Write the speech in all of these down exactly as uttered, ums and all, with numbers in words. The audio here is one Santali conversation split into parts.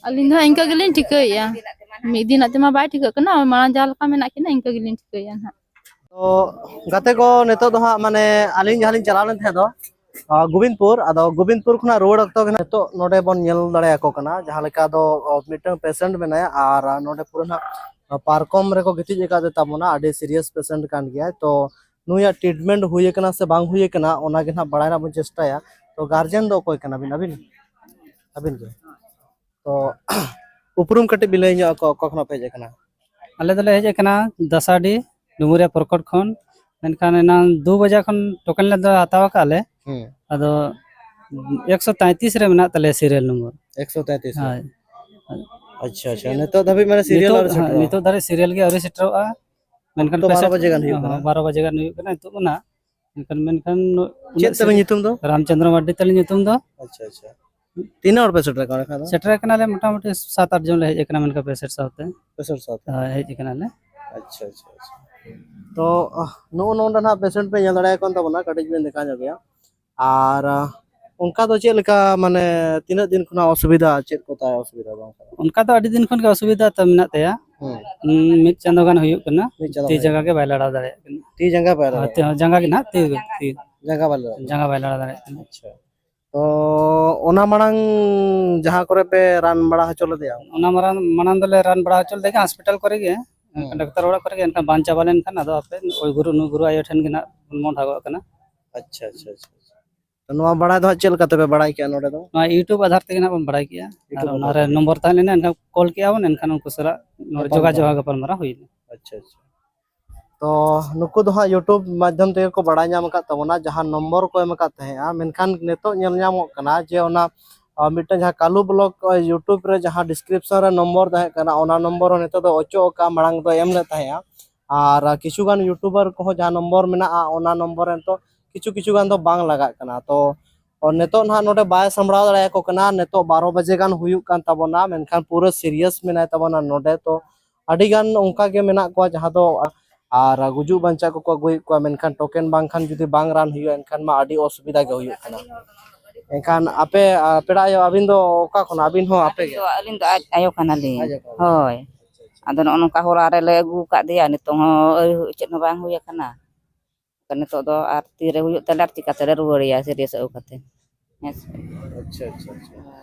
ᱟᱹᱞᱤᱧ ᱫᱚ ᱦᱟᱸᱜ ᱤᱱᱠᱟᱹ ᱜᱮᱞᱤᱧ ᱴᱷᱤᱠᱟᱹᱭᱮᱫᱼᱟ᱾ ᱢᱤᱫ ᱫᱤᱱᱟᱜ ᱛᱮᱢᱟ ᱵᱟᱭ ᱴᱷᱤᱠᱟᱹᱜ ᱠᱟᱱᱟ, ᱢᱟᱲᱟᱝ ᱡᱟᱦᱟᱸ ᱞᱮᱠᱟ ᱢᱮᱱᱟᱜ ᱠᱤᱱᱟ ᱤᱱᱠᱟᱹ ᱜᱮᱞᱤᱧ ᱴᱷᱤᱠᱟᱹᱭᱮᱫᱼᱟ ᱦᱟᱸᱜ᱾ ᱛᱚ ᱜᱟᱛᱮ ᱠᱚ, ᱱᱤᱛᱚᱜ ᱫᱚ ᱦᱟᱸᱜ ᱢᱟᱱᱮ ᱟᱹᱞᱤᱧ ᱡᱟᱦᱟᱸ ᱞᱤᱧ ᱪᱟᱞᱟᱣ ᱞᱮᱱ ᱛᱟᱦᱮᱸ ᱫᱚ, ᱟᱸ, ᱜᱳᱵᱤᱱᱫᱽᱯᱩᱨ, ᱟᱫᱚ ᱜᱳᱵᱤᱱᱫᱽᱯᱩᱨ ᱠᱷᱚᱱᱟᱜ ᱨᱩᱣᱟᱹᱲ ᱚᱠᱛᱚ ᱜᱮ ᱱᱤᱛᱚᱜ ᱱᱚᱰᱮ ᱵᱚᱱ ᱧᱮᱞ ᱫᱟᱲᱮᱭᱟᱠᱚ ᱠᱟᱱᱟ, ᱡᱟᱦᱟᱸ ᱞᱮᱠᱟ ᱫᱚ, ᱚ, ᱢᱤᱫᱴᱟᱝ ᱯᱮᱥᱮᱱᱴ ᱢᱮᱱᱟᱭᱟ ᱟᱨ ᱱᱚᱰᱮ ᱯᱩᱨᱟᱹ ᱱᱟᱜ ᱯᱟᱨᱠᱚᱢ ᱨᱮᱠᱚ ᱜᱤᱛᱤᱡ ᱟᱠᱟᱫ ᱛᱟᱵᱚᱱᱟ, ᱟᱹᱰᱤ ᱥᱤᱨᱤᱭᱟᱥ ᱯᱮᱥᱮᱱᱴ ᱠᱟᱱ ᱜᱮᱭᱟᱭ᱾ ᱛᱚ ᱱᱩᱭᱟᱜ ᱴᱨᱤᱴᱢᱮᱱᱴ ᱦᱩᱭ ᱟᱠᱟᱱᱟ ᱥᱮ ᱵᱟᱝ ᱦᱩᱭ ᱟᱠᱟᱱᱟ, ᱚᱱᱟ ᱜᱮ ᱱᱟᱜ ᱵᱟᱲᱟᱭ ᱨᱮᱱᱟᱜ ᱵᱚᱱ ᱪᱮᱥᱴᱟᱭᱟ᱾ ᱛᱚ ᱜᱟᱨᱡᱮᱱ ᱫᱚ ᱚᱠᱚᱭ ᱠᱟᱱᱟᱵᱤᱱ ᱟᱹᱵᱤᱱ? ᱟᱹᱵᱤᱱ ᱜᱮ᱾ ᱛᱚ ᱩᱯᱨᱩᱢ ᱠᱟᱹᱴᱤᱡ ᱵᱤᱱ ᱞᱟᱹᱭ ᱧᱚᱜ ᱟᱠᱚᱣᱟ, ᱚᱠᱟ ᱠᱷᱚᱱᱟᱜ ᱯᱮ ᱦᱮᱡ ᱟᱠᱟᱱᱟ? ᱟᱞᱮ ᱫᱚᱞᱮ ᱦᱮᱡ ᱟᱠᱟᱱᱟ ᱫᱟᱥᱟᱰᱤ ᱰᱩᱢᱩᱨᱤᱭᱟ ᱯᱨᱚᱠᱚᱴ ᱠᱷᱚᱱ᱾ ᱢᱮᱱᱠᱷᱟᱱ ᱮᱱᱟᱝ ᱫᱩ ᱵᱟᱡᱟ ᱠᱷᱚᱱ ᱴᱳᱠᱮᱱ ᱞᱮ ᱫᱚ ᱦᱟᱛᱟᱣ ᱟᱠᱟᱫ ᱞᱮ᱾ ᱦᱩᱸ᱾ ᱟᱫᱚ ᱮᱠᱥᱚ ᱛᱮᱸᱛᱤᱥ ᱨᱮ ᱢᱮᱱᱟᱜ ᱛᱟᱞᱮᱭᱟ ᱥᱤᱨᱤᱭᱟᱞ ᱱᱚᱢᱵᱚᱨ᱾ ᱮᱠᱥᱚ ᱛᱮᱸᱛᱤᱥ ᱨᱮ? ᱦᱳᱭ᱾ ᱟᱪᱪᱷᱟ, ᱟᱪᱪᱷᱟ᱾ ᱱᱤᱛᱚᱜ ᱫᱷᱟᱹᱵᱤᱡ ᱢᱟᱱᱮ ᱥᱤᱨᱤᱭᱟᱞ ᱱᱤᱛᱚᱜ, ᱟᱹᱣᱨᱤ ᱦᱮᱸ, ᱥᱮᱴᱮᱨᱚᱜᱼᱟ? ᱱᱤᱛᱚᱜ ᱫᱷᱟᱹᱨᱤᱡ ᱥᱤᱨᱤᱭᱟᱞ ᱜᱮ ᱟᱹᱣᱨᱤ ᱥᱮᱴᱮᱨᱚᱜᱼᱟ᱾ ᱢᱮᱱᱠᱷᱟᱱ ᱛᱚ ᱵᱟᱨᱚ ᱯᱮᱥᱮᱱᱴ ᱵᱟᱡᱮ ᱜᱟᱱ ᱦᱩᱭᱩᱜ ᱠᱟᱱᱟ᱾ ᱦᱚᱸ, ᱵᱟᱨᱚ ᱵᱟᱡᱮ ᱜᱟᱱ ᱦᱩᱭᱩᱜ ᱠᱟᱱᱟ ᱱᱤᱛᱚᱜ ᱢᱟ ᱱᱟᱜ᱾ ᱢᱮᱱᱠᱷᱟᱱ, ᱢᱮᱱᱠᱷᱟᱱ ᱪᱮᱫ ᱩᱱᱟᱹᱜ ᱛᱟᱵᱤᱱ ᱥᱤᱨᱤ-, ᱧᱩᱛᱩᱢ ᱫᱚ? ᱨᱟᱢᱪᱚᱸᱫᱽᱨᱚ ᱢᱟᱨᱰᱤ ᱛᱟᱹᱞᱤᱧ ᱧᱩᱛᱩᱢ ᱫᱚ᱾ ᱟᱪᱪᱷᱟ, ᱟᱪᱪᱷᱟ᱾ ᱛᱤᱱᱟᱹᱜ ᱦᱚᱲ ᱯᱮ ᱥᱮᱴᱮᱨ ᱟᱠᱟᱱᱟ ᱮᱠᱷᱟᱱ ᱫᱚ? ᱥᱮᱴᱮᱨ ᱟᱠᱟᱱᱟᱞᱮ ᱢᱚᱴᱟᱢᱩᱴᱤ ᱥᱟᱛ ᱟᱴ ᱡᱚᱱ ᱞᱮ ᱦᱮᱡ ᱟᱠᱟᱱᱟ, ᱢᱮᱱᱠᱷᱟᱱ ᱯᱮᱥᱮᱱᱴ ᱥᱟᱶᱛᱮ᱾ ᱯᱮᱥᱮᱱᱴ ᱥᱟᱶᱛᱮ? ᱦᱳᱭ, ᱦᱮᱡ ᱟᱠᱟᱱᱟᱞᱮ᱾ ᱟᱪᱪᱷᱟ, ᱟᱪᱪᱷᱟ, ᱟᱪᱪᱷᱟ᱾ ᱛᱚ, ᱟᱦ, ᱱᱚᱜᱼᱚ ᱱᱚᱰᱮ ᱱᱟᱦᱟᱜ ᱯᱮᱥᱮᱱᱴ ᱯᱮ ᱧᱮᱞ ᱫᱟᱲᱮᱭᱟᱠᱚ ᱠᱟᱱ ᱛᱟᱵᱚᱱᱟ, ᱠᱟᱹᱴᱤᱡ ᱵᱮᱱ ᱫᱮᱠᱷᱟᱣ ᱧᱚᱜ ᱜᱮᱭᱟ᱾ ᱟᱨ, ᱟᱦ, ᱚᱱᱠᱟ ᱫᱚ ᱪᱮᱫ ᱞᱮᱠᱟ, ᱢᱟᱱᱮ, ᱛᱤᱱᱟᱹᱜ ᱫᱤᱱ ᱠᱷᱚᱱᱟᱜ ᱚᱥᱩᱵᱤᱫᱷᱟ, ᱪᱮᱫ ᱠᱚ ᱛᱟᱭ ᱚᱥᱩᱵᱤᱫᱷᱟ ᱵᱟᱝ ᱠᱟᱱᱟ? ᱚᱱᱠᱟ ᱫᱚ ᱟᱹᱰᱤ ᱫᱤᱱ ᱠᱷᱚᱱ ᱜᱮ ᱚᱥᱩᱵᱤᱫᱷᱟ ᱛᱟᱭ ᱢᱮᱱᱟᱜ ᱛᱟᱭᱟ᱾ ᱦᱩᱸ᱾ ᱩᱸ, ᱢᱤᱫ ᱪᱟᱸᱫᱳ ᱜᱟᱱ ᱦᱩᱭᱩᱜ ᱠᱟᱱᱟ᱾ ᱢᱤᱫ ᱪᱟᱸᱫᱳ ᱛᱤ ᱜᱟᱱ ᱡᱟᱸᱜᱟ ᱦᱩᱭᱩᱜ ᱜᱮ ᱵᱟᱭ ᱞᱟᱲᱟᱣ ᱫᱟᱲᱮᱭᱟᱜ ᱠᱟᱱᱟ᱾ ᱛᱤ ᱡᱟᱸᱜᱟ ᱵᱟᱭ ᱟᱨ ᱞᱟᱲᱟᱣ ᱛᱤ-, ᱫᱟᱲᱮᱭᱟᱜ ᱡᱟᱸᱜᱟ ᱜᱮ ᱱᱟᱦᱟᱜ, ᱛᱤ, ᱛᱤ᱾ ᱠᱟᱱᱟ? ᱡᱟᱸᱜᱟ ᱵᱟᱭ ᱞᱟᱲᱟᱣ ᱫᱟᱲᱮᱭᱟᱜ ᱠᱟᱱᱟ᱾ ᱡᱟᱸᱜᱟ ᱵᱟᱭ ᱞᱟᱲᱟᱣ ᱫᱟᱲᱮᱭᱟᱜ ᱠᱟᱱᱟ᱾ ᱟᱪᱪᱷᱟ᱾ ᱛᱚ ᱚᱱᱟ ᱢᱟᱲᱟᱝ ᱡᱟᱦᱟᱸ ᱠᱚᱨᱮ ᱯᱮ ᱨᱟᱱ ᱵᱟᱲᱟ ᱦᱚᱪᱚ ᱞᱮᱫᱮᱭᱟ? ᱚᱱᱟ ᱢᱟᱨᱟᱝ, ᱢᱟᱲᱟᱝ ᱫᱚᱞᱮ ᱨᱟᱱ ᱵᱟᱲᱟ ᱦᱚᱪᱚ ᱞᱮᱫᱮ ᱜᱮ ᱦᱚᱥᱯᱤᱴᱟᱞ ᱠᱚᱨᱮ ᱜᱮ, ᱦᱩᱸ᱾ ᱰᱟᱠᱛᱟᱨ ᱚᱲᱟᱜ ᱠᱚᱨᱮ ᱜᱮ, ᱮᱱᱠᱷᱟᱱ ᱵᱟᱝ ᱪᱟᱵᱟ ᱞᱮᱱᱠᱷᱟᱱ ᱟᱫᱚ ᱟᱯᱮ ᱳᱭ ᱜᱩᱨᱩ, ᱱᱩᱭ ᱜᱩᱨᱩ ᱟᱭᱳ ᱴᱷᱮᱱ ᱜᱮ ᱱᱟᱜ ᱵᱚᱱ ᱢᱚᱦᱰᱟᱣ ᱜᱚᱜ ᱠᱟᱱᱟ᱾ ᱟᱪᱪᱷᱟ, ᱟᱪᱪᱷᱟ, ᱟᱪᱪᱷᱟ, ᱟᱪᱪᱷᱟ᱾ ᱛᱚ ᱱᱚᱣᱟ ᱵᱟᱲᱟᱭ ᱫᱚ ᱦᱟᱸᱜ ᱪᱮᱫ ᱞᱮᱠᱟ ᱛᱮᱯᱮ ᱵᱟᱲᱟᱭ ᱠᱮᱜᱼᱟ ᱱᱚᱰᱮ ᱫᱚ? ᱱᱚᱣᱟ YouTube ᱟᱫᱷᱟᱨ ᱛᱮᱜᱮ ᱱᱟᱜ ᱵᱚᱱ ᱵᱟᱲᱟᱭ ᱠᱮᱜᱼᱟ᱾ ᱟᱨ YouTube ᱚᱱᱟ ᱟᱫᱷᱟᱨ ᱨᱮ ᱛᱮᱜᱮ? ᱱᱚᱢᱵᱚᱨ ᱛᱟᱦᱮᱸ ᱞᱮᱱᱟ, ᱮᱱᱠᱷᱟᱱ ᱠᱚᱞ ᱠᱮᱜᱼᱟ ᱵᱚᱱ, ᱮᱱᱠᱷᱟᱱ ᱩᱱᱠᱩ ᱥᱟᱞᱟᱜ ᱱᱚᱰᱮ ᱧᱟᱯᱟᱢ ᱡᱳᱜᱟᱡᱳᱜᱽ ᱵᱟᱲᱟ᱾ ᱜᱟᱯᱟᱞᱢᱟᱨᱟᱣ ᱦᱩᱭᱱᱟ᱾ ᱟᱪᱪᱷᱟ, ᱟᱪᱪᱷᱟ᱾ ᱛᱚ ᱱᱩᱠᱩ ᱫᱚ ᱦᱟᱸᱜ YouTube ᱢᱟᱫᱽᱫᱷᱚᱢ ᱛᱮᱜᱮ ᱠᱚ ᱵᱟᱲᱟᱭ ᱧᱟᱢ ᱟᱠᱟᱫ ᱛᱟᱵᱚᱱᱟ, ᱡᱟᱦᱟᱸ ᱱᱚᱢᱵᱚᱨ ᱠᱚ ᱮᱢ ᱟᱠᱟᱫ ᱛᱟᱦᱮᱸᱜᱼᱟ, ᱢᱮᱱᱠᱷᱟᱱ ᱱᱤᱛᱚᱜ ᱧᱮᱞ ᱧᱟᱢᱚᱜ ᱠᱟᱱᱟ ᱡᱮ ᱚᱱᱟ, ᱟᱨ ᱢᱤᱫᱴᱟᱝ ᱡᱟᱦᱟᱸ ᱠᱟᱞᱩ ᱵᱞᱚᱜ, ᱟᱨ YouTube ᱨᱮ ᱡᱟᱦᱟᱸ description ᱨᱮ ᱱᱚᱢᱵᱚᱨ ᱛᱟᱦᱮᱸ ᱠᱟᱱᱟ, ᱚᱱᱟ ᱱᱚᱢᱵᱚᱨ ᱦᱚᱸ ᱱᱤᱛᱚᱜ ᱫᱚ ᱚᱪᱚᱜ ᱟᱠᱟᱫᱼᱟ, ᱢᱟᱲᱟᱝ ᱫᱚ ᱮᱢ ᱞᱮᱫ ᱛᱟᱦᱮᱸᱜᱼᱟ᱾ ᱟᱨ ᱠᱤᱪᱷᱩ ᱜᱟᱱ YouTuber ᱠᱚᱦᱚᱸ ᱡᱟᱦᱟᱸ ᱱᱚᱢᱵᱚᱨ ᱢᱮᱱᱟᱜᱼᱟ, ᱚᱱᱟ ᱱᱚᱢᱵᱚᱨ ᱨᱮ ᱱᱤᱛᱚᱜ ᱠᱤᱪᱷᱩ ᱠᱤᱪᱷᱩ ᱜᱟᱱ ᱫᱚ ᱵᱟᱝ ᱞᱟᱜᱟᱜ ᱠᱟᱱᱟ᱾ ᱛᱚ ᱱᱤᱛᱚᱜ ᱱᱟᱦᱟᱜ ᱱᱚᱰᱮ ᱵᱟᱭ ᱥᱟᱢᱵᱲᱟᱣ ᱫᱟᱲᱮᱭᱟᱠᱚ ᱠᱟᱱᱟ᱾ ᱱᱤᱛᱚᱜ ᱵᱟᱨᱚ ᱵᱟᱡᱮ ᱜᱟᱱ ᱦᱩᱭᱩᱜ ᱠᱟᱱ ᱛᱟᱵᱚᱱᱟ, ᱢᱮᱱᱠᱷᱟᱱ ᱯᱩᱨᱟᱹ serious ᱢᱮᱱᱟᱭ ᱛᱟᱵᱚᱱᱟ ᱱᱚᱰᱮ᱾ ᱛᱚ ᱟᱹᱰᱤ ᱜᱟᱱ ᱚᱱᱠᱟ ᱜᱮ ᱢᱮᱱᱟᱜ ᱠᱚᱣᱟ ᱡᱟᱦᱟᱸ ᱫᱚ, ᱟᱨ ᱜᱩᱡᱩᱜ ᱵᱟᱧᱪᱟᱣ ᱠᱚᱠᱚ ᱟᱹᱜᱩᱭᱮᱫ ᱠᱚᱣᱟ, ᱢᱮᱱᱠᱷᱟᱱ ᱴᱳᱠᱮᱱ ᱵᱟᱝᱠᱷᱟᱱ ᱡᱩᱫᱤ ᱵᱟᱝ ᱨᱟᱱ ᱦᱩᱭᱩᱜᱼᱟ, ᱮᱱᱠᱷᱟᱱ ᱢᱟ ᱟᱹᱰᱤ ᱚᱥᱩᱵᱤᱫᱷᱟ ᱜᱮ ᱦᱩᱭᱩᱜ ᱠᱟᱱᱟ᱾ ᱮᱱᱠᱷᱟᱱ ᱟᱯᱮ, ᱟ, ᱯᱮᱲᱟ ᱟᱭᱳ, ᱟᱹᱵᱤᱱ ᱫᱚ ᱚᱠᱟ ᱠᱷᱚᱱ? ᱟᱹᱵᱤᱱ ᱦᱚᱸ ᱟᱯᱮ ᱟᱹᱞᱤᱧ ᱜᱮ? ᱫᱚ, ᱟᱹᱞᱤᱧ ᱫᱚ ᱟᱡ ᱟᱭᱳ ᱠᱟᱱᱟᱞᱤᱧ᱾ ᱟᱡ ᱟᱭᱳ ᱠᱟᱱᱟ᱾ ᱦᱳᱭ᱾ ᱟᱪᱪᱷᱟ, ᱟᱪᱪᱷᱟ᱾ ᱟᱫᱚ ᱱᱚᱜᱼᱚ ᱱᱚᱝᱠᱟ ᱦᱚᱞᱟ ᱨᱮᱞᱮ ᱟᱹᱜᱩ ᱟᱠᱟᱫᱮᱭᱟ, ᱱᱤᱛᱚᱝ ᱦᱚᱸ ᱟᱹᱣᱨᱤ ᱪᱮᱫ ᱦᱚᱸ ᱵᱟᱝ ᱦᱩᱭ ᱟᱠᱟᱱᱟ᱾ ᱱᱤᱛᱚᱜ ᱫᱚ ᱟᱨ ᱛᱤᱨᱮ ᱦᱩᱭᱩᱜ ᱛᱟᱞᱮ ᱟᱨ ᱪᱤᱠᱟᱹ ᱛᱮᱞᱮ ᱨᱩᱣᱟᱹᱲᱮᱭᱟ serious ᱟᱹᱜᱩ ᱠᱟᱛᱮ? ᱦᱮᱸ ᱥᱮ? ᱟᱪᱪᱷᱟ, ᱟᱪᱪᱷᱟ, ᱟᱪᱪᱷᱟ᱾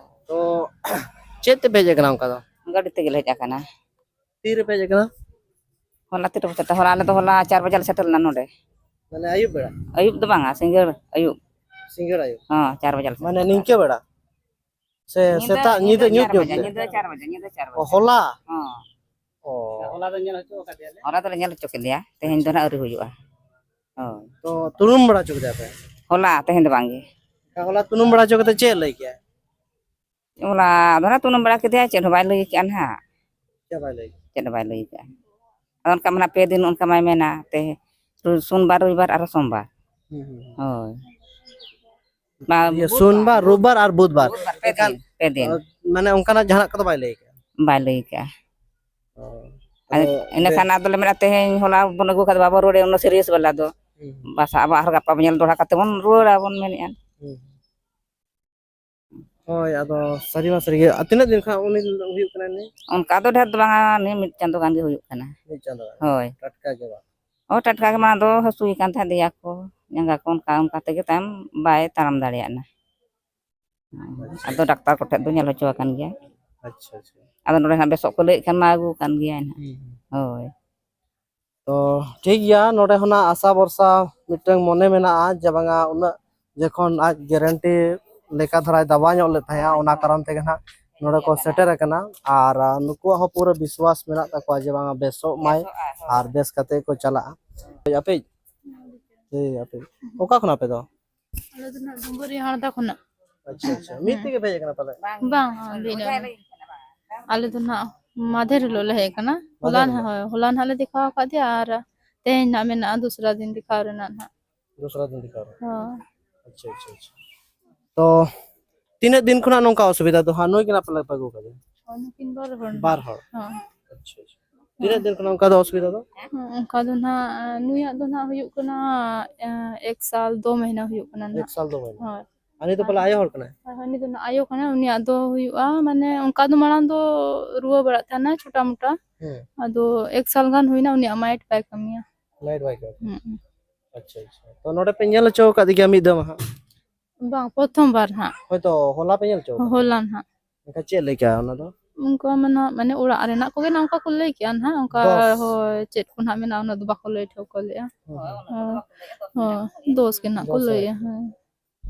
ᱛᱚ ᱪᱮᱫ ᱛᱮᱯᱮ ᱦᱮᱡ ᱟᱠᱟᱱᱟ ᱚᱱᱠᱟ ᱫᱚ? ᱜᱟᱹᱰᱤ ᱛᱮᱜᱮ ᱞᱮ ᱦᱮᱡ ᱟᱠᱟᱱᱟ᱾ ᱛᱤ ᱨᱮᱯᱮ ᱦᱮᱡ ᱟᱠᱟᱱᱟ? ᱦᱚᱞᱟ ᱛᱤ ᱨᱮᱯᱮ ᱥᱮᱴᱮᱨ? ᱦᱚᱞᱟ ᱟᱞᱮ ᱫᱚ ᱦᱚᱞᱟ ᱪᱟᱨ ᱵᱟᱡᱮ ᱞᱮ ᱥᱮᱴᱮᱨ ᱞᱮᱱᱟ ᱱᱚᱰᱮ᱾ ᱢᱟᱱᱮ ᱟᱹᱭᱩᱵ ᱵᱮᱲᱟ? ᱟᱹᱭᱩᱵ ᱫᱚ ᱵᱟᱝᱟ, ᱥᱤᱸᱜᱟᱹᱲ ᱟᱹᱭᱩᱵ᱾ ᱥᱤᱸᱜᱟᱹᱲ ᱟᱹᱭᱩᱵ? ᱦᱚᱸ, ᱪᱟᱨ ᱵᱟᱡᱮ ᱞᱮ ᱢᱟᱱᱮ ᱥᱮᱴᱮᱨ ᱞᱮᱱᱟ᱾ ᱱᱤᱝᱠᱟᱹ ᱵᱮᱲᱟ? ᱥᱮ ᱧᱤᱫᱟᱹ, ᱥᱮᱛᱟᱜ ᱧᱤᱫᱟᱹ ᱧᱤᱫᱟᱹ ᱧᱩᱛ ᱪᱟᱨ ᱧᱩᱛ ᱵᱟᱡᱮ, ᱜᱮ? ᱧᱤᱫᱟᱹ ᱪᱟᱨ ᱵᱟᱡᱮ, ᱧᱤᱫᱟᱹ ᱪᱟᱨ ᱚ, ᱵᱟᱡᱮ᱾ ᱦᱚᱞᱟ? ᱦᱚᱸ᱾ ᱚ᱾ ᱦᱚᱞᱟ ᱫᱚ ᱧᱮᱞ ᱦᱚᱪᱚ ᱟᱠᱟᱫᱮᱭᱟᱞᱮ᱾ ᱦᱚᱞᱟ ᱫᱚᱞᱮ ᱧᱮᱞ ᱦᱚᱪᱚ ᱠᱮᱫᱮᱭᱟ, ᱛᱮᱦᱮᱧ ᱫᱚ ᱱᱟᱦᱟᱜ ᱟᱹᱣᱨᱤ ᱦᱩᱭᱩᱜᱼᱟ᱾ ᱦᱳᱭ᱾ ᱛᱚ ᱛᱩᱱᱩᱢ ᱵᱟᱲᱟ ᱦᱚᱪᱚ ᱠᱮᱫᱮᱭᱟ ᱯᱮ? ᱦᱚᱞᱟ, ᱛᱮᱦᱮᱧ ᱫᱚ ᱵᱟᱝ ᱜᱮ᱾ ᱦᱚᱞᱟ ᱛᱩᱱᱩᱢ ᱵᱟᱲᱟ ᱦᱚᱪᱚ ᱠᱟᱛᱮ ᱪᱮᱫ ᱞᱟᱹᱭ ᱠᱮᱜᱼᱟ? ᱦᱚᱞᱟ ᱫᱚ ᱱᱟᱦᱟᱜ ᱛᱩᱱᱩᱢ ᱵᱟᱲᱟ ᱠᱮᱫᱮᱭᱟ, ᱪᱮᱫ ᱦᱚᱸ ᱵᱟᱭ ᱞᱟᱹᱭ ᱠᱮᱜᱼᱟ ᱱᱟᱦᱟᱜ᱾ ᱪᱮᱫ ᱵᱟᱭ ᱞᱟᱹᱭ ᱠᱮᱜᱼᱟ? ᱪᱮᱫ ᱦᱚᱸ ᱵᱟᱭ ᱞᱟᱹᱭ ᱠᱮᱜᱼᱟ᱾ ᱟᱫᱚ ᱚᱱᱠᱟ ᱢᱟ ᱱᱟᱦᱟᱜ ᱯᱮ ᱫᱤᱱ ᱚᱱᱠᱟ ᱢᱟᱭ ᱢᱮᱱᱟ, ᱛᱮ-, ᱥᱳᱢᱵᱟᱨ, ᱨᱚᱵᱤᱵᱟᱨ ᱟᱨᱦᱚᱸ ᱥᱳᱢᱵᱟᱨ᱾ ᱦᱩᱸ, ᱦᱩᱸ, ᱦᱩᱸ᱾ ᱦᱳᱭ᱾ ᱵᱟ-, ᱤᱭᱟᱹ, ᱵᱩᱫᱷᱵᱟᱨ᱾ ᱥᱳᱢᱵᱟᱨ, ᱨᱳᱵᱵᱟᱨ ᱟᱨ ᱵᱩᱫᱷᱵᱟᱨ᱾ ᱵᱩᱫᱷᱵᱟᱨ, ᱯᱮ ᱮᱱᱠᱷᱟᱱ, ᱫᱤᱱ, ᱯᱮ ᱫᱤᱱ᱾ ᱟ, ᱢᱟᱱᱮ ᱚᱱᱠᱟᱱᱟᱜ ᱡᱟᱦᱟᱱᱟᱜ ᱠᱚᱫᱚ ᱵᱟᱭ ᱞᱟᱹᱭ ᱠᱟᱜᱼᱟ? ᱵᱟᱭ ᱞᱟᱹᱭ ᱠᱟᱜᱼᱟ᱾ ᱚ, ᱟᱫᱚ ᱟᱫᱚ ᱤᱱᱟᱹ ᱵᱮ- ᱠᱷᱟᱱ ᱟᱫᱚᱞᱮ ᱢᱮᱱᱟ, ᱛᱮᱦᱮᱧ ᱦᱚᱞᱟ ᱵᱚᱱ ᱟᱹᱜᱩ ᱠᱟᱫᱟ, ᱵᱟᱵᱚᱱ ᱨᱩᱣᱟᱹᱲᱮᱭᱟ ᱩᱱᱟᱹᱜ serious ᱵᱟᱞᱟ ᱫᱚ᱾ ᱦᱩᱸ, ᱦᱩᱸ᱾ ᱵᱟᱥᱟ ᱟᱵᱚ ᱟᱨᱦᱚᱸ ᱜᱟᱯᱟ ᱵᱚᱱ ᱧᱮᱞ ᱫᱚᱦᱲᱟ ᱠᱟᱛᱮ ᱵᱚᱱ ᱨᱩᱣᱟᱹᱲᱟ ᱵᱚᱱ ᱢᱮᱱᱮᱫᱼᱟ᱾ ᱦᱩᱸ᱾ ᱦᱳᱭ, ᱟᱫᱚ ᱥᱟᱹᱨᱤ ᱢᱟ ᱥᱟᱹᱨᱤ ᱜᱮ᱾ ᱟᱨ ᱛᱤᱱᱟᱹᱜ ᱫᱤᱱ ᱠᱷᱚᱱ ᱩᱱᱤ ᱦᱩᱭᱩᱜ ᱠᱟᱱᱟᱭ ᱩᱱᱤ? ᱚᱱᱠᱟ ᱫᱚ ᱰᱷᱮᱨ ᱫᱚ ᱵᱟᱝᱟ, ᱱᱤᱭᱟᱹ ᱢᱤᱫ ᱪᱟᱸᱫᱳ ᱜᱟᱱ ᱜᱮ ᱦᱩᱭᱩᱜ ᱠᱟᱱᱟ᱾ ᱢᱤᱫ ᱪᱟᱸᱫᱳ ᱜᱟᱱ? ᱦᱳᱭ᱾ ᱴᱟᱴᱠᱟ ᱜᱮ ᱵᱟᱝ? ᱚ, ᱴᱟᱴᱠᱟ ᱜᱮ ᱢᱟ ᱟᱫᱚ ᱦᱟᱹᱥᱩᱭᱮ ᱠᱟᱱ ᱛᱟᱦᱮᱸᱫ ᱫᱮᱭᱟ ᱠᱚ, ᱡᱟᱸᱜᱟ ᱠᱚ, ᱚᱱᱠᱟ ᱚᱱᱠᱟ ᱛᱮᱜᱮ ᱛᱟᱭᱚᱢ ᱵᱟᱭ ᱛᱟᱲᱟᱢ ᱫᱟᱲᱮᱭᱟᱜᱼᱟ᱾ ᱟᱪᱪᱷᱟ᱾ ᱟᱫᱚ ᱰᱟᱠᱛᱟᱨ ᱠᱚᱴᱷᱮᱱ ᱫᱚ ᱧᱮᱞ ᱦᱚᱪᱚ ᱟᱠᱟᱱ ᱜᱮᱭᱟ᱾ ᱟᱪᱪᱷᱟ, ᱟᱪᱪᱷᱟ᱾ ᱟᱫᱚ ᱱᱚᱰᱮ ᱦᱟᱸᱜ ᱵᱮᱥᱚᱜ ᱠᱚ ᱞᱟᱹᱭᱮᱫ ᱠᱷᱟᱱ ᱢᱟ ᱟᱹᱜᱩ ᱟᱠᱟᱱ ᱜᱮᱭᱟ ᱱᱟᱦᱟᱜ᱾ ᱦᱩᱸ, ᱦᱩᱸ᱾ ᱦᱳᱭ᱾ ᱛᱚ ᱴᱷᱤᱠ ᱜᱮᱭᱟ, ᱱᱚᱰᱮ ᱦᱚᱸ ᱱᱟᱜ ᱟᱥᱟ ᱵᱷᱚᱨᱥᱟ ᱢᱤᱫᱴᱟᱝ ᱢᱚᱱᱮ ᱢᱮᱱᱟᱜᱼᱟ ᱡᱮ ᱵᱟᱝᱟ ᱩᱱᱟᱹᱜ ᱡᱚᱠᱷᱚᱱ ᱟᱡ guarantee ᱞᱮᱠᱟ ᱫᱷᱟᱨᱟᱭ ᱫᱟᱵᱟᱣ ᱧᱚᱜ ᱞᱮᱫ ᱛᱟᱦᱮᱸᱜᱼᱟ, ᱚᱱᱟ ᱠᱟᱨᱚᱱ ᱛᱮᱜᱮ ᱱᱟᱜ ᱱᱚᱰᱮ ᱠᱚ ᱥᱮᱴᱮᱨ ᱟᱠᱟᱱᱟ᱾ ᱟᱨ, ᱟ, ᱱᱩᱠᱩᱣᱟᱜ ᱦᱚᱸ ᱯᱩᱨᱟᱹ ᱵᱤᱥᱣᱟᱥ ᱢᱮᱱᱟᱜ ᱛᱟᱠᱚᱣᱟ ᱡᱮ ᱵᱟᱝᱟ ᱵᱮᱥᱚᱜ ᱢᱟᱭ ᱟᱨ ᱵᱮᱥ ᱠᱟᱛᱮ ᱠᱚ ᱪᱟᱞᱟᱜᱼᱟ᱾ ᱦᱳᱭ, ᱟᱯᱮ? ᱦᱳᱭ, ᱟᱯᱮ᱾ ᱚᱠᱟ ᱠᱷᱚᱱᱟᱜ ᱟᱯᱮ ᱫᱚ? ᱟᱞᱮ ᱫᱚ ᱱᱟᱜ ᱰᱩᱢᱵᱩᱨᱤ ᱦᱟᱲᱫᱟ ᱠᱷᱚᱱᱟᱜ᱾ ᱟᱪᱪᱷᱟ, ᱟᱪᱪᱷᱟ᱾ ᱢᱤᱫ ᱛᱮᱜᱮ ᱯᱮ ᱦᱮᱡ ᱟᱠᱟᱱᱟ ᱯᱟᱞᱮ? ᱵᱟᱝ, ᱵᱟᱝ, ᱵᱤᱱᱟᱹ᱾ ᱟᱞᱮ ᱫᱚ ᱱᱟᱜ ᱢᱟᱫᱷᱮᱨ ᱦᱤᱞᱳᱜ ᱞᱮ ᱦᱮᱡ ᱟᱠᱟᱱᱟ᱾ ᱦᱚᱞᱟ ᱢᱟᱫᱷᱮᱨ ᱱᱟᱜ, ᱦᱤᱞᱳᱜ? ᱦᱳᱭ, ᱦᱚᱞᱟ ᱱᱟᱜ ᱞᱮ ᱫᱮᱠᱷᱟᱣ ᱟᱠᱟᱫᱮᱭᱟ ᱟᱨ ᱛᱮᱦᱮᱧ ᱱᱟᱜ ᱢᱮᱱᱟᱜᱼᱟ ᱫᱚᱥᱨᱟ ᱫᱤᱱ ᱫᱮᱠᱷᱟᱣ ᱨᱮᱱᱟᱜ ᱱᱟᱜ᱾ ᱫᱚᱥᱨᱟ ᱫᱤᱱ ᱫᱮᱠᱷᱟᱣ ᱨᱮ? ᱦᱳᱭ᱾ ᱟᱪᱪᱷᱟ, ᱟᱪᱪᱷᱟ, ᱟᱪᱪᱷᱟ᱾ ᱛᱚ, ᱛᱤᱱᱟᱹᱜ ᱫᱤᱱ ᱠᱷᱚᱱᱟᱜ ᱱᱚᱝᱠᱟ ᱚᱥᱩᱵᱤᱫᱷᱟ ᱫᱚ ᱦᱟᱸᱜ? ᱱᱩᱭ ᱜᱮ ᱱᱟᱜ ᱯᱟᱞᱮ ᱯᱮ ᱟᱹᱜᱩ ᱠᱟᱫᱮᱭᱟ? ᱦᱳᱭ, ᱱᱩᱠᱤᱱ ᱵᱟᱨ ᱦᱚᱲ᱾ ᱵᱟᱨ ᱦᱚᱲ? ᱦᱳᱭ᱾ ᱟᱪᱪᱷᱟ, ᱟᱪᱪᱷᱟ᱾ ᱛᱤᱱᱟᱹᱜ ᱫᱤᱱ ᱠᱷᱚᱱᱟᱜ ᱚᱱᱠᱟ ᱫᱚ ᱚᱥᱩᱵᱤᱫᱷᱟ ᱫᱚ? ᱦᱩᱸ, ᱚᱱᱠᱟ ᱫᱚ ᱱᱟᱦᱟᱜ, ᱱᱩᱭᱟᱜ ᱫᱚ ᱱᱟᱦᱟᱜ ᱦᱩᱭᱩᱜ ᱠᱟᱱᱟ, ᱮ, ᱮᱠ ᱥᱟᱞ ᱫᱩ ᱢᱟᱹᱦᱱᱟᱹ ᱦᱩᱭᱩᱜ ᱠᱟᱱᱟ ᱱᱟᱦᱟᱜ᱾ ᱮᱠ ᱥᱟᱞ ᱫᱩ ᱢᱟᱹᱦᱱᱟᱹ? ᱦᱳᱭ᱾ ᱩᱱᱤ ᱫᱚ ᱯᱟᱞᱮ ᱟᱭᱳ ᱦᱚᱲ ᱠᱟᱱᱟᱭ? ᱦᱳᱭ, ᱩᱱᱤ ᱫᱚ ᱱᱟᱜ ᱟᱭᱳ ᱠᱟᱱᱟᱭ᱾ ᱩᱱᱤᱭᱟᱜ ᱫᱚ ᱦᱩᱭᱩᱜᱼᱟ, ᱢᱟᱱᱮ ᱚᱱᱠᱟ ᱫᱚ ᱢᱟᱲᱟᱝ ᱫᱚ ᱨᱩᱣᱟᱹ ᱵᱟᱲᱟᱜ ᱛᱟᱦᱮᱱᱟ ᱪᱷᱳᱴᱟ ᱢᱳᱴᱟ᱾ ᱦᱮᱸ᱾ ᱟᱫᱚ ᱮᱠ ᱥᱟᱞ ᱜᱟᱱ ᱦᱩᱭᱱᱟ, ᱩᱱᱤᱭᱟᱜ ᱢᱟᱭᱤᱴ ᱵᱟᱭ ᱠᱟᱹᱢᱤᱭᱟ᱾ ᱞᱟᱭᱤᱴ ᱵᱟᱭ ᱠᱟᱹᱢᱤᱭᱟ᱾ ᱦᱩᱸ᱾ ᱟᱪᱪᱷᱟ, ᱟᱪᱪᱷᱟ᱾ ᱛᱚ ᱱᱚᱰᱮ ᱯᱮ ᱧᱮᱞ ᱦᱚᱪᱚ ᱟᱠᱟᱫ ᱜᱮᱭᱟ ᱢᱤᱫ ᱫᱷᱟᱣ ᱦᱟᱸᱜ? ᱵᱟᱝ, ᱯᱨᱚᱛᱷᱚᱢ ᱵᱟᱨ ᱦᱟᱸᱜ᱾ ᱦᱳᱭᱛᱳ ᱦᱚᱞᱟ ᱯᱮ ᱧᱮᱞ ᱦᱚᱪᱚ ᱟᱠᱟᱫᱟ? ᱦᱚᱞᱟ ᱦᱟᱸᱜ᱾ ᱮᱱᱠᱷᱟᱱ ᱪᱮᱫ ᱞᱮᱠᱟ ᱚᱱᱟ ᱫᱚ? ᱚᱱᱠᱟ ᱢᱟᱱᱮ, ᱢᱟᱱᱮ ᱚᱲᱟᱜ ᱨᱮᱱᱟᱜ ᱠᱚᱜᱮ ᱱᱟᱜ ᱚᱱᱠᱟ ᱠᱚ ᱞᱟᱹᱭ ᱠᱮᱜᱼᱟ ᱱᱟᱜ, ᱚᱱᱠᱟ ᱫᱚᱥ᱾ ᱦᱳᱭ, ᱪᱮᱫ ᱠᱚ ᱱᱟᱜ ᱢᱮᱱᱟᱜᱼᱟ, ᱩᱱᱟᱹᱜ ᱫᱚ ᱵᱟᱠᱚ ᱞᱟᱹᱭ ᱴᱷᱟᱹᱣᱠᱟᱹ ᱞᱮᱜᱼᱟ᱾ ᱦᱩᱸ, ᱦᱩᱸ᱾ ᱦᱳᱭ, ᱦᱳᱭ, ᱫᱚᱥ ᱜᱮ ᱱᱟᱜ ᱠᱚ ᱫᱚᱥ ᱞᱟᱹᱭᱮᱜᱼᱟ, ᱦᱟᱡᱟᱨ᱾ ᱦᱮᱸ᱾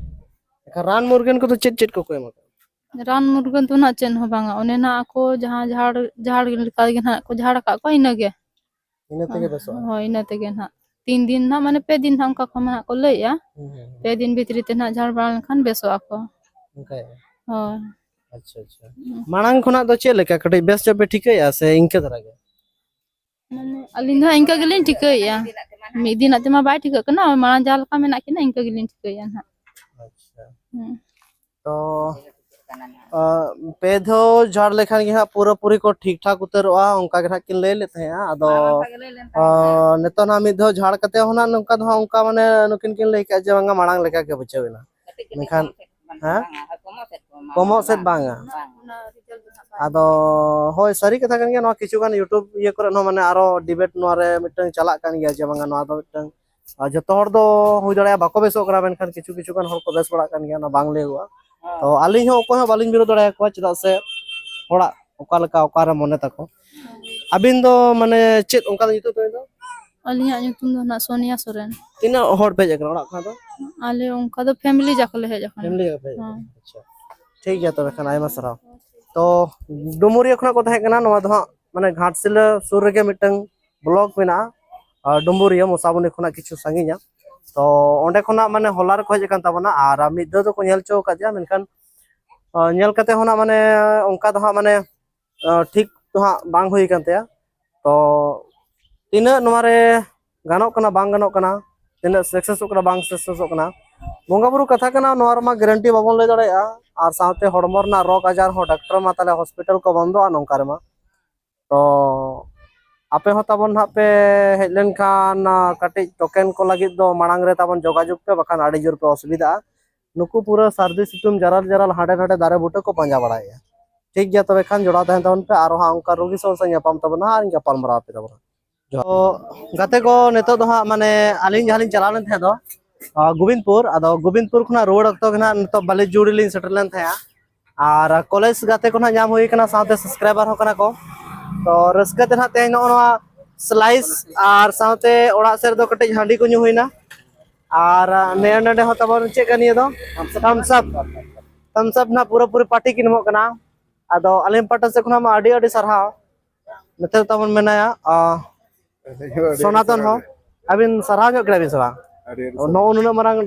ᱮᱱᱠᱷᱟᱱ ᱨᱟᱱ ᱢᱩᱨᱜᱟᱹᱱ ᱠᱚᱫᱚ ᱪᱮᱫ ᱪᱮᱫ ᱠᱚᱠᱚ ᱮᱢᱟ? ᱨᱟᱱ ᱢᱩᱨᱜᱟᱹᱱ ᱫᱚ ᱱᱟᱜ ᱪᱮᱫ ᱦᱚᱸ ᱵᱟᱝᱟ, ᱚᱱᱮ ᱱᱟᱜ ᱟᱠᱚ ᱡᱟᱦᱟᱸ ᱡᱷᱟᱲ, ᱡᱷᱟᱲ ᱞᱮᱠᱟ ᱜᱮ ᱱᱟᱜ ᱠᱚ ᱡᱷᱟᱲ ᱟᱠᱟᱫ ᱠᱚᱣᱟ, ᱤᱱᱟᱹᱜᱮ᱾ ᱤᱱᱟᱹ ᱛᱮᱜᱮ ᱵᱮᱥᱚᱜᱼᱟ? ᱦᱳᱭ, ᱤᱱᱟᱹ ᱛᱮᱜᱮ ᱱᱟᱜ᱾ ᱛᱤᱱ ᱫᱤᱱ ᱱᱟᱜ, ᱢᱟᱱᱮ ᱯᱮ ᱫᱤᱱ ᱱᱟᱜ ᱚᱱᱠᱟ ᱠᱚ ᱢᱟ ᱱᱟᱜ ᱠᱚ ᱞᱟᱹᱭᱮᱜᱼᱟ᱾ ᱦᱩᱸ, ᱦᱩᱸ, ᱦᱩᱸ᱾ ᱯᱮ ᱫᱤᱱ ᱵᱷᱤᱛᱨᱤ ᱛᱮ ᱱᱟᱜ ᱡᱷᱟᱲ ᱵᱟᱲᱟ ᱞᱮᱱᱠᱷᱟᱱ ᱵᱮᱥᱚᱜ ᱟᱠᱚ᱾ ᱚᱱᱠᱟᱭᱮᱜᱼᱟ? ᱦᱳᱭ᱾ ᱟᱪᱪᱷᱟ, ᱟᱪᱪᱷᱟ᱾ ᱦᱩᱸ᱾ ᱢᱟᱲᱟᱝ ᱠᱷᱚᱱᱟᱜ ᱫᱚ ᱪᱮᱫ ᱞᱮᱠᱟ, ᱠᱟᱹᱴᱤᱡ ᱵᱮᱥ ᱧᱚᱜ ᱯᱮ ᱴᱷᱤᱠᱟᱹᱭᱮᱜᱼᱟ ᱥᱮ ᱤᱱᱠᱟᱹ ᱫᱷᱟᱨᱟ ᱜᱮ? ᱢᱟᱱᱮ ᱟᱹᱞᱤᱧ ᱫᱚ ᱦᱟᱸᱜ ᱤᱱᱠᱟᱹ ᱜᱮᱞᱤᱧ ᱴᱷᱤᱠᱟᱹᱭᱮᱜᱼᱟ᱾ ᱢᱤᱫ ᱫᱤᱱᱟᱜ ᱛᱮᱢᱟ ᱵᱟᱭ ᱴᱷᱤᱠᱟᱹᱜ ᱠᱟᱱᱟ, ᱢᱟᱲᱟᱝ ᱡᱟᱦᱟᱸ ᱞᱮᱠᱟ ᱢᱮᱱᱟᱜ ᱠᱤᱱᱟ ᱤᱱᱠᱟᱹ ᱜᱮᱞᱤᱧ ᱴᱷᱤᱠᱟᱹᱭᱮᱜᱼᱟ ᱱᱟᱜ᱾ ᱟᱪᱪᱷᱟ᱾ ᱦᱩᱸ᱾ ᱛᱚ, ᱟ, ᱯᱮ ᱫᱷᱟᱣ ᱡᱷᱟᱲ ᱞᱮᱠᱷᱟᱱ ᱜᱮ ᱦᱟᱸᱜ ᱯᱩᱨᱟᱹᱯᱩᱨᱤ ᱠᱚ ᱴᱷᱤᱠ ᱴᱷᱟᱠ ᱩᱛᱟᱹᱨᱚᱜᱼᱟ, ᱚᱱᱠᱟ ᱜᱮ ᱦᱟᱸᱜ ᱠᱤᱱ ᱞᱟᱹᱭ ᱞᱮᱫ ᱛᱟᱦᱮᱸᱜᱼᱟ᱾ ᱟᱫᱚ, ᱦᱮᱸ, ᱚᱱᱠᱟ ᱜᱮ ᱞᱟᱹᱭ ᱞᱮᱱ ᱟ, ᱛᱟᱦᱮᱸᱜᱼᱟ᱾ ᱱᱤᱛᱚᱜ ᱱᱟᱜ ᱢᱤᱫ ᱫᱷᱟᱣ ᱡᱷᱟᱲ ᱠᱟᱛᱮ ᱦᱚᱸ ᱱᱟᱜ ᱱᱚᱝᱠᱟ ᱫᱚ ᱦᱟᱸᱜ ᱚᱱᱠᱟ ᱢᱟᱱᱮ ᱱᱩᱠᱤᱱ ᱠᱤᱱ ᱞᱟᱹᱭ ᱠᱮᱜᱼᱟ ᱡᱮ ᱵᱟᱝᱟ ᱢᱟᱲᱟᱝ ᱞᱮᱠᱟ ᱜᱮ ᱵᱩᱡᱷᱟᱹᱣ ᱮᱱᱟ᱾ ᱠᱟᱹᱴᱤᱡ ᱠᱟᱹᱴᱤᱡ ᱢᱮᱱᱠᱷᱟᱱ, ᱠᱚᱢᱚᱜ ᱥᱮᱫ ᱠᱚ ᱮᱢᱟ, ᱦᱮᱸ? ᱵᱟᱝᱟ, ᱠᱚᱢᱚᱜ ᱥᱮᱫ ᱠᱚ ᱮᱢᱟ, ᱠᱚᱢᱚᱜ ᱥᱮᱫ ᱵᱟᱝ᱾ ᱵᱟᱝᱟ᱾ ᱚᱱᱟ result ᱫᱚ ᱦᱟᱸᱜ ᱵᱟᱭ ᱟᱫᱚ ᱦᱳᱭ, ᱥᱟᱹᱨᱤ ᱠᱟᱛᱷᱟ ᱠᱟᱱ ᱜᱮᱭᱟ᱾ ᱱᱚᱣᱟ ᱠᱤᱪᱷᱩ ᱜᱟᱱ YouTube ᱤᱭᱟᱹ ᱠᱚᱨᱮ ᱦᱚᱸ ᱢᱟᱱᱮ ᱟᱨᱚ debate ᱱᱚᱣᱟ ᱨᱮ ᱢᱤᱫᱴᱟᱝ ᱪᱟᱞᱟᱜ ᱠᱟᱱ ᱜᱮᱭᱟ ᱡᱮ ᱵᱟᱝᱟ ᱱᱚᱣᱟ ᱫᱚ ᱢᱤᱫᱴᱟᱝ, ᱟᱨ ᱡᱚᱛᱚ ᱦᱚᱲ ᱫᱚ ᱦᱩᱭ ᱫᱟᱲᱮᱭᱟᱜᱼᱟ ᱵᱟᱠᱚ ᱵᱮᱥᱚᱜ ᱠᱟᱱᱟ, ᱢᱮᱱᱠᱷᱟᱱ ᱠᱤᱪᱷᱩ ᱠᱤᱪᱷᱩ ᱜᱟᱱ ᱦᱚᱲ ᱠᱚ ᱵᱮᱥ ᱵᱟᱲᱟᱜ ᱠᱟᱱ ᱜᱮᱭᱟ, ᱚᱱᱟ ᱵᱟᱝ ᱞᱟᱹᱭᱚᱜᱼᱟ᱾ ᱦᱮᱸ᱾ ᱛᱚ ᱟᱹᱞᱤᱧ ᱦᱚᱸ ᱚᱠᱚᱭ ᱦᱚᱸ ᱵᱟᱹᱞᱤᱧ ᱵᱤᱨᱳᱫ ᱫᱟᱲᱮᱭᱟᱠᱚᱣᱟ, ᱪᱮᱫᱟᱜ ᱥᱮ ᱦᱚᱲᱟᱜ ᱚᱠᱟ ᱞᱮᱠᱟ ᱚᱠᱟᱨᱮ ᱢᱚᱱᱮ ᱛᱟᱠᱚ᱾ ᱟᱹᱵᱤᱱ ᱫᱚ ᱢᱟᱱᱮ ᱪᱮᱫ ᱚᱱᱠᱟ ᱧᱩᱛᱩᱢ ᱛᱟᱵᱤᱱ ᱫᱚ? ᱟᱹᱞᱤᱧᱟᱜ ᱧᱩᱛᱩᱢ ᱫᱚ ᱱᱟᱜ ᱥᱳᱱᱤᱭᱟ ᱥᱚᱨᱮᱱ᱾ ᱛᱤᱱᱟᱹᱜ ᱦᱚᱲ ᱯᱮ ᱦᱮᱡ ᱟᱠᱟᱱᱟ ᱚᱲᱟᱜ ᱠᱷᱚᱱᱟᱜ ᱫᱚ? ᱟᱞᱮ ᱚᱱᱠᱟ ᱫᱚ family ᱡᱟᱠᱚ ᱞᱮ ᱦᱮᱡ ᱟᱠᱟᱱᱟ᱾ Family ᱡᱟᱠᱚ ᱯᱮ ᱦᱮᱡ ᱟᱠᱟᱱᱟ? ᱦᱮᱸ᱾ ᱟᱪᱪᱷᱟ᱾ ᱴᱷᱤᱠ ᱜᱮᱭᱟ ᱛᱚᱵᱮ ᱠᱷᱟᱱ, ᱟᱭᱢᱟ ᱥᱟᱨᱦᱟᱣ᱾ ᱛᱚ ᱰᱩᱢᱩᱨᱤᱭᱟᱹ ᱠᱷᱚᱱᱟᱜ ᱠᱚ ᱛᱟᱦᱮᱸ ᱠᱟᱱᱟ, ᱱᱚᱣᱟ ᱫᱚ ᱦᱟᱸᱜ ᱢᱟᱱᱮ ᱜᱷᱟᱴᱥᱤᱞᱟᱹ ᱥᱩᱨ ᱨᱮᱜᱮ ᱢᱤᱫᱴᱟᱝ block ᱢᱮᱱᱟᱜᱼᱟ, ᱟᱨ ᱰᱩᱢᱩᱨᱤᱭᱟᱹ ᱢᱚᱥᱟᱵᱚᱱᱤ ᱠᱷᱚᱱᱟᱜ ᱠᱤᱪᱷᱩ ᱥᱟᱺᱜᱤᱧᱟ᱾ ᱛᱚ ᱚᱸᱰᱮ ᱠᱷᱚᱱᱟᱜ ᱢᱟᱱᱮ ᱦᱚᱞᱟ ᱨᱮᱠᱚ ᱦᱮᱡ ᱟᱠᱟᱱ ᱛᱟᱵᱚᱱᱟ, ᱟᱨ ᱢᱤᱫ ᱫᱷᱟᱣ ᱫᱚᱠᱚ ᱧᱮᱞ ᱦᱚᱪᱚ ᱟᱠᱟᱫᱮᱭᱟ, ᱢᱮᱱᱠᱷᱟᱱ, ᱟᱸ, ᱧᱮᱞ ᱠᱟᱛᱮ ᱦᱚᱸ ᱱᱟᱜ ᱢᱟᱱᱮ ᱚᱱᱠᱟ ᱫᱚ ᱦᱟᱸᱜ ᱢᱟᱱᱮ ᱟᱸ, ᱴᱷᱤᱠ ᱫᱚ ᱦᱟᱸᱜ ᱵᱟᱝ ᱦᱩᱭ ᱟᱠᱟᱱ ᱛᱟᱭᱟ᱾ ᱛᱚ ᱛᱤᱱᱟᱹᱜ ᱱᱚᱣᱟ ᱨᱮ ᱜᱟᱱᱚᱜ ᱠᱟᱱᱟ, ᱵᱟᱝ ᱜᱟᱱᱚᱜ ᱠᱟᱱᱟ, ᱛᱤᱱᱟᱹᱜ successᱚᱜ ᱠᱟᱱᱟ, ᱵᱟᱝ successᱚᱜ ᱠᱟᱱᱟ, ᱵᱚᱸᱜᱟ ᱵᱩᱨᱩ ᱠᱟᱛᱷᱟ ᱠᱟᱱᱟ, ᱱᱚᱣᱟ ᱨᱮᱢᱟ guarantee ᱵᱟᱵᱚᱱ ᱞᱟᱹᱭ ᱫᱟᱲᱮᱭᱟᱜᱼᱟ᱾ ᱟᱨ ᱥᱟᱶᱛᱮ ᱦᱚᱲᱢᱚ ᱨᱮᱱᱟᱜ ᱨᱳᱜᱽ ᱟᱡᱟᱨ ᱦᱚᱸ, doctor ᱢᱟ ᱛᱟᱦᱞᱮ hospital ᱠᱚ ᱵᱚᱱᱫᱚᱜᱼᱟ ᱱᱚᱝᱠᱟ ᱨᱮᱢᱟ᱾ ᱛᱚ ᱟᱯᱮ ᱦᱚᱸ ᱛᱟᱵᱚᱱ ᱱᱟᱦᱟᱜ ᱯᱮ ᱦᱮᱡ ᱞᱮᱱᱠᱷᱟᱱ, ᱟᱸ, ᱠᱟᱹᱴᱤᱡ token ᱠᱚ ᱞᱟᱹᱜᱤᱫ ᱫᱚ ᱢᱟᱲᱟᱝ ᱨᱮ ᱛᱟᱵᱚᱱ ᱡᱳᱜᱟᱡᱳᱜᱽ ᱯᱮ, ᱵᱟᱠᱷᱟᱱ ᱟᱹᱰᱤ ᱡᱳᱨ ᱯᱮ ᱚᱥᱩᱵᱤᱫᱷᱟᱜᱼᱟ᱾ ᱱᱩᱠᱩ ᱯᱩᱨᱟᱹ ᱥᱟᱹᱨᱫᱤ ᱥᱤᱛᱩᱝ ᱡᱟᱨᱟᱞ ᱡᱟᱨᱟᱞ ᱦᱟᱸᱰᱮ ᱱᱟᱰᱮ ᱫᱟᱨᱮ ᱵᱩᱴᱟᱹ ᱠᱚ ᱯᱟᱸᱡᱟ ᱵᱟᱲᱟᱭᱮᱫᱼᱟ᱾ ᱴᱷᱤᱠ ᱜᱮᱭᱟ, ᱛᱚᱵᱮ ᱠᱷᱟᱱ ᱡᱚᱲᱟᱣ ᱛᱟᱦᱮᱱ ᱛᱟᱵᱚᱱ ᱯᱮ, ᱟᱨᱚ ᱦᱟᱸᱜ ᱚᱱᱠᱟ ᱨᱩᱜᱤ ᱥᱟᱶ ᱥᱮ ᱧᱟᱯᱟᱢ ᱛᱟᱵᱚᱱᱟ ᱟᱨ ᱜᱟᱯᱟᱞ ᱢᱟᱨᱟᱣ ᱟᱯᱮ ᱛᱟᱵᱚᱱᱟ᱾ ᱛᱚ ᱜᱟᱛᱮ ᱠᱚ, ᱱᱤᱛᱚᱜ ᱫᱚ ᱦᱟᱸᱜ ᱢᱟᱱᱮ ᱟᱹᱞᱤᱧ ᱡᱟᱦᱟᱸ ᱞᱤᱧ ᱪᱟᱞᱟᱣ ᱞᱮᱱ ᱛᱟᱦᱮᱸ ᱫᱚ, ᱟᱸ, ᱜᱳᱵᱤᱱᱫᱽᱯᱩᱨ, ᱟᱫᱚ ᱜᱳᱵᱤᱱᱫᱽᱯᱩᱨ ᱠᱷᱚᱱᱟᱜ ᱨᱩᱣᱟᱹᱲ ᱚᱠᱛᱚ ᱜᱮ ᱦᱟᱸᱜ ᱱᱤᱛᱚᱜ ᱵᱟᱞᱤᱡᱩᱲᱤ ᱞᱤᱧ ᱥᱮᱴᱮᱨ ᱞᱮᱱ ᱛᱟᱦᱮᱸᱜᱼᱟ᱾ ᱟᱨ ᱠᱚᱞᱮᱡᱽ ᱜᱟᱛᱮ ᱠᱚ ᱦᱟᱸᱜ ᱧᱟᱢ ᱦᱩᱭ ᱠᱟᱱᱟ, ᱥᱟᱶᱛᱮ ᱥᱟᱵᱥᱠᱨᱟᱭᱵᱟᱨ ᱦᱚᱸ ᱠᱟᱱᱟ ᱠᱚ᱾ ᱛᱚ ᱨᱟᱹᱥᱠᱟᱹ ᱛᱮ ᱦᱟᱸᱜ ᱛᱮᱦᱮᱧ ᱱᱚᱜᱼᱚ ᱱᱚᱣᱟ ᱥᱞᱟᱭᱤᱥ ᱟᱨ ᱥᱟᱶᱛᱮ ᱚᱲᱟᱜ ᱥᱮᱫ ᱨᱮᱫᱚ ᱠᱟᱹᱴᱤᱡ ᱦᱟᱺᱰᱤ ᱠᱚ ᱧᱩ ᱦᱩᱭᱱᱟ᱾ ᱟᱨ ᱱᱮ ᱱᱚᱰᱮ ᱦᱚᱸ ᱛᱟᱵᱚᱱ ᱪᱮᱫ ᱠᱟᱱ ᱱᱤᱭᱟᱹ ᱫᱚ? Thumbs up. ᱛᱷᱟᱢᱥ ᱟᱯ ᱱᱟᱜ ᱯᱩᱨᱟᱹᱯᱩᱨᱤ ᱯᱟᱨᱴᱤ ᱠᱤᱱ ᱮᱢᱚᱜ ᱠᱟᱱᱟ᱾ ᱟᱫᱚ ᱟᱹᱞᱤᱧ ᱯᱟᱦᱴᱟ ᱥᱮᱫ ᱠᱷᱚᱱᱟᱜ ᱢᱟ ᱟᱹᱰᱤ ᱟᱹᱰᱤ ᱥᱟᱨᱦᱟᱣ᱾ ᱱᱚᱛᱮ ᱫᱚ ᱛᱟᱵᱚᱱ ᱢᱮᱱᱟᱭᱟ, ᱟᱸ, ᱥᱚᱱᱟᱛᱚᱱ ᱦᱚᱸ᱾ ᱟᱹᱵᱤᱱ ᱥᱟᱨᱦᱟᱣ ᱧᱚᱜ ᱠᱮᱫᱟ ᱵᱤᱱ ᱥᱮ ᱵᱟᱝ? ᱟᱹᱰᱤ ᱟᱹᱰᱤ ᱥᱟᱨᱦᱟᱣ᱾ ᱱᱚᱜᱼᱚ ᱱᱩᱱᱟᱹᱜ ᱢᱟᱨᱟᱝ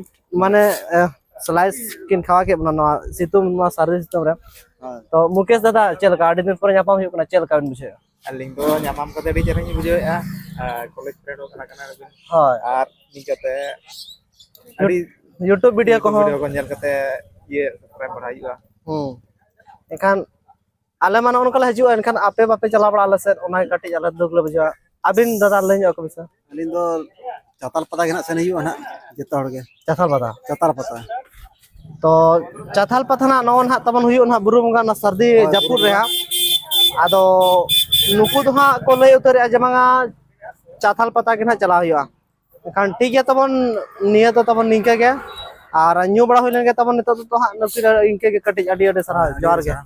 ᱢᱟᱱᱮ, ᱮ, ᱥᱞᱟᱭᱤᱥ ᱠᱤᱱ ᱠᱷᱟᱣᱟ ᱠᱮᱫ ᱵᱚᱱᱟ ᱱᱚᱣᱟ ᱥᱤᱛᱩᱝ, ᱱᱚᱣᱟ ᱥᱟᱹᱨᱫᱤ ᱥᱤᱛᱩᱝ ᱨᱮ᱾ ᱦᱳᱭ᱾ ᱛᱚ ᱢᱩᱠᱮᱥ ᱫᱟᱫᱟ, ᱪᱮᱫ ᱞᱮᱠᱟ ᱟᱹᱰᱤ ᱫᱤᱱ ᱯᱚᱨᱮ ᱧᱟᱯᱟᱢ ᱦᱩᱭᱩᱜ ᱠᱟᱱᱟ, ᱪᱮᱫ ᱞᱮᱠᱟ ᱵᱤᱱ ᱵᱩᱡᱷᱟᱹᱣᱮᱫᱼᱟ? ᱟᱹᱞᱤᱧ ᱫᱚ ᱧᱟᱯᱟᱢ ᱠᱟᱛᱮ ᱟᱹᱰᱤ ᱪᱮᱦᱨᱟ ᱞᱤᱧ ᱵᱩᱡᱷᱟᱹᱣᱮᱫᱼᱟ᱾ ᱟᱨ ᱠᱚᱞᱮᱡᱽ ᱯᱷᱨᱮᱱᱰ ᱦᱚᱸ ᱠᱟᱱᱟ ᱠᱟᱱᱟ ᱵᱤᱱ᱾ ᱦᱳᱭ᱾ ᱟᱨ ᱱᱤᱝᱠᱟᱹᱛᱮ ᱟᱹᱰᱤ YouTube ᱵᱷᱤᱰᱤᱭᱳ ᱠᱚᱦᱚᱸ᱾ ᱵᱷᱤᱰᱤᱭᱳ ᱠᱚ ᱧᱮᱞ ᱠᱟᱛᱮ ᱤᱭᱟᱹ ᱥᱟᱵᱥᱠᱨᱟᱭᱤᱵ ᱵᱟᱲᱟᱭ ᱦᱩᱭᱩᱜᱼᱟ᱾ ᱦᱩᱸ᱾ ᱮᱱᱠᱷᱟᱱ ᱟᱞᱮ ᱢᱟ ᱱᱚᱜᱼᱚ ᱱᱚᱝᱠᱟ ᱞᱮ ᱦᱤᱡᱩᱜᱼᱟ, ᱮᱱᱠᱷᱟᱱ ᱟᱯᱮ ᱵᱟᱯᱮ ᱪᱟᱞᱟᱣ ᱵᱟᱲᱟᱜᱼᱟ ᱟᱞᱮ ᱥᱮᱫ, ᱚᱱᱟ ᱜᱮ ᱠᱟᱹᱴᱤᱡ ᱟᱞᱮ ᱫᱩᱠ ᱞᱮ ᱵᱩᱡᱷᱟᱹᱣᱟ᱾ ᱟᱹᱵᱤᱱ ᱫᱟᱫᱟ ᱞᱟᱹᱭ ᱧᱚᱜ ᱟᱠᱚ ᱵᱤᱱ ᱥᱮ᱾ ᱟᱹᱞᱤᱧ ᱫᱚ ᱪᱟᱛᱟᱞ ᱯᱟᱛᱟ ᱜᱮ ᱱᱟᱜ ᱥᱮᱱ ᱦᱩᱭᱩᱜᱼᱟ ᱱᱟᱜ, ᱡᱚᱛᱚ ᱦᱚᱲ ᱜᱮ᱾ ᱪᱟᱛᱟᱞ ᱯᱟᱛᱟ? ᱪᱟᱛᱟᱞ ᱯᱟᱛᱟ᱾ ᱛᱚ ᱪᱟᱛᱟᱞ ᱯᱟᱛᱟ ᱱᱟᱜ ᱱᱚᱜᱼᱚ ᱱᱟᱜ ᱛᱟᱵᱚᱱ ᱦᱩᱭᱩᱜᱼᱟ ᱱᱟᱜ ᱵᱩᱨᱩ ᱵᱚᱸᱜᱟ ᱚᱱᱟ ᱥᱟᱹᱨᱫᱤ ᱦᱳᱭ, ᱡᱟᱹᱯᱩᱫ ᱵᱩᱨᱩ ᱨᱮ ᱵᱚᱸᱜᱟ᱾ ᱦᱟᱸᱜ᱾ ᱟᱫᱚ ᱱᱩᱠᱩ ᱫᱚ ᱦᱟᱸᱜ ᱠᱚ ᱞᱟᱹᱭ ᱩᱛᱟᱹᱨᱮᱜᱼᱟ ᱡᱮ ᱵᱟᱝᱟ ᱪᱟᱛᱟᱞ ᱯᱟᱛᱟ ᱜᱮ ᱱᱟᱜ ᱪᱟᱞᱟᱣ ᱦᱩᱭᱩᱜᱼᱟ᱾ ᱮᱱᱠᱷᱟᱱ ᱴᱷᱤᱠ ᱜᱮᱭᱟ ᱛᱟᱵᱚᱱ, ᱱᱤᱭᱟᱹ ᱫᱚ ᱛᱟᱵᱚᱱ ᱱᱤᱝᱠᱟᱹ ᱜᱮ᱾ ᱟᱨ ᱧᱩ ᱵᱟᱲᱟ ᱦᱩᱭ ᱞᱮᱱ ᱜᱮ ᱛᱟᱵᱚᱱ, ᱱᱤᱛᱚᱜ ᱫᱚ ᱦᱟᱸᱜ ᱱᱩᱠᱤᱱ ᱤᱱᱠᱟᱹ ᱜᱮ ᱠᱟᱹᱴᱤᱡ ᱟᱹᱰᱤ ᱟᱹᱰᱤ ᱥᱟᱨᱦᱟᱣ, ᱟᱹᱰᱤ ᱡᱚᱦᱟᱨ ᱟᱹᱰᱤ ᱜᱮ᱾ ᱥᱟᱨᱦᱟᱣ᱾